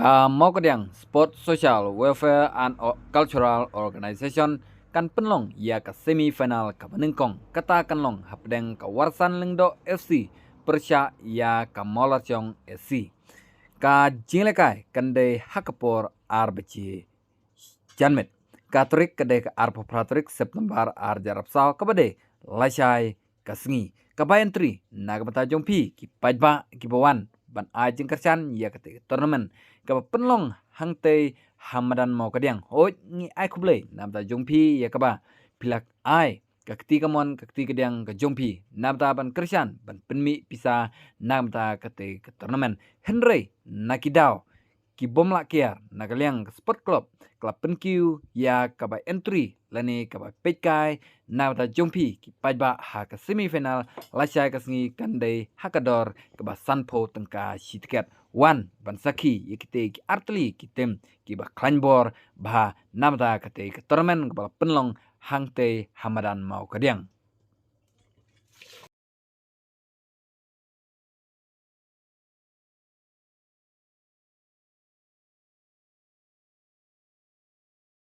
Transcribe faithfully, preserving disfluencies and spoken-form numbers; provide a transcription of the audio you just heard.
Ka Mawkadiang Sport Social Welfare and O- Cultural Organization kan pynlong ïa ka semi final kaba nyngkong, kata kan long hapdeng ka Warsan Lyngdoh F C pyrshah ïa ka Mawlarchong S C. Ka jinglehkai kan dei ha ka por ar baje janmiet. Ka tarik ka dei ka arphew phra tarik September ar hajar arphew saw, kaba dei lashai ka sngi. Kaba entry na ka bynta jong phi ki paidbah kiba wan ban ai jingkyrshan ïa kata ka tournament kaba pynlong hangtei ha madan Mawkadiang. Hooid, ngi ai khublei na ka bynta jong phi ïa kaba phi la ai ka kti kamon ka kti kadiang ka jong phi na ka bynta ban kyrshan ban pynmih pisa na ka bynta kata ka tournament. Hynrei na ki daw ki bym lah kiar na ka liang ka sport club ka la pynkiew ïa kaba entry lane kaba peitkai na ka bynta jong phi ki paidbah ha ka semi final lashai ka sngi kan dei ha ka dor kaba sanphew tyngka shi tiket. Wan ban sakhi ïa kitei ki artylli ki tim kiba khlaiñ bor bha na ka bynta katei ka tournament kaba la pynlong hangtei ha madan Mawkadiang.